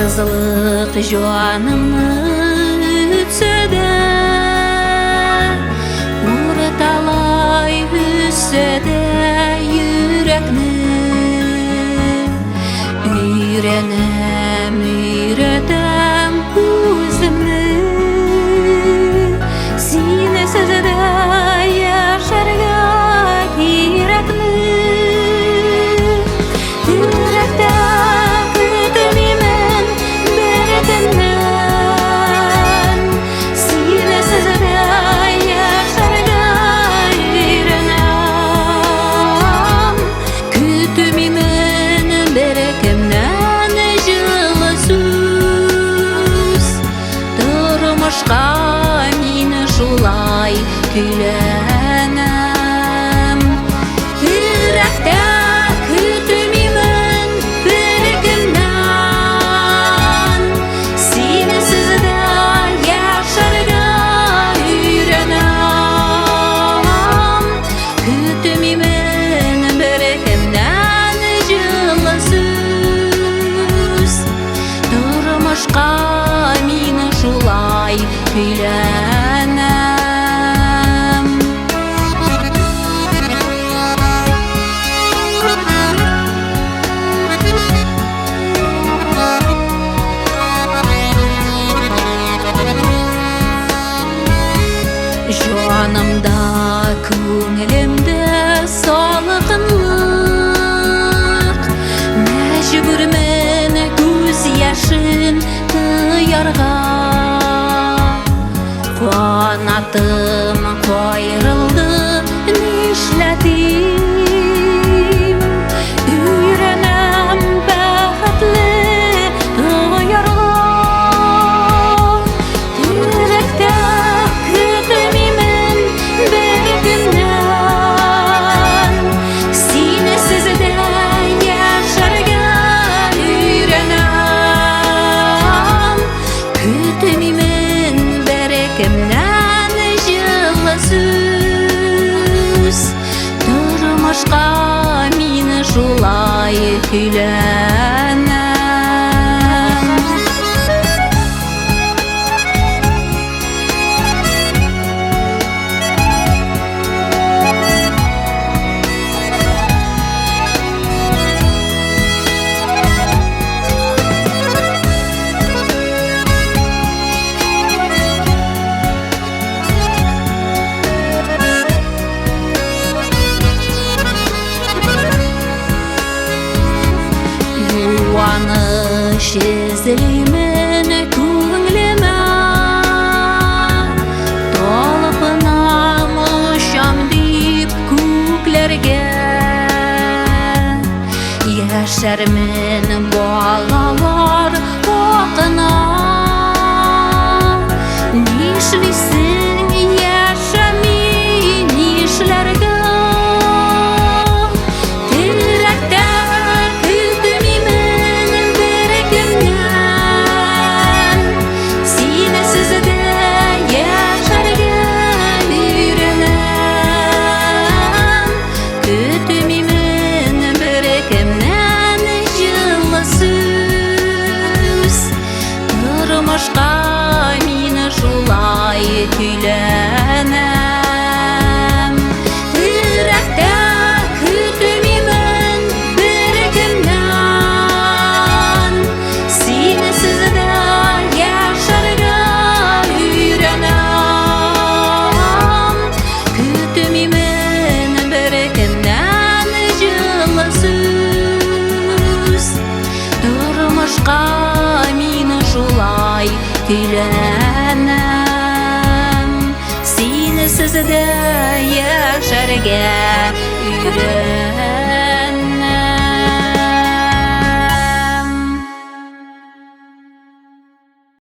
Ялгызлык җанымны үтсә дә, урталай өзсә дә йөрәкне, өйрәнәм, өйрәтәм үземне. Синсез дә яшәргә кирәкне. Йөрәктә көтмимен бер кемнән. Синсез дә яшәргә өйрәнәм. Көтмимен бер кемнән җылы сүз. Тормышка мин шулай көйләнәм. Йөрәктә көтмимен бер кемнән. Синсез дә яшәргә өйрәнәм. Көтмимен бер кемнән җылы сүз. Тормышка мин шулай көйләнәм. Җанымда, күңелемдә салкынлык. Мәҗбүрмен күз яшен тыярга. Канатым каерылды, нишләтим? Өйрәнәм бәхетле тоярга. Йөрәктә көтмимен бер кемнән. Синсез дә яшәргә өйрәнәм. Көтмимен бер кемнән җылы сүз. Тормышка мин шулай көйләнәм. Юаныч эзлимен күңелемә. Талпынам очам дип күкләргә. Яшәрмен балалар хакына. Нишлисең, яшәми нишләргә? Теләктә көтмимен бер кемнән. Синсез дә яшәргә өйрәнәм. Көтмимен бер кемнән җылы сүз. Тормышка мин шулай көйләнәм. Йөрәктә көтмимен бер кемнән. Синсез дә яшәргә өйрәнәм. Көтмимен бер кемнән җылы сүз. Тормышка мин шулай көйләнәм. Синсез дә яшәргә өйрәнәм.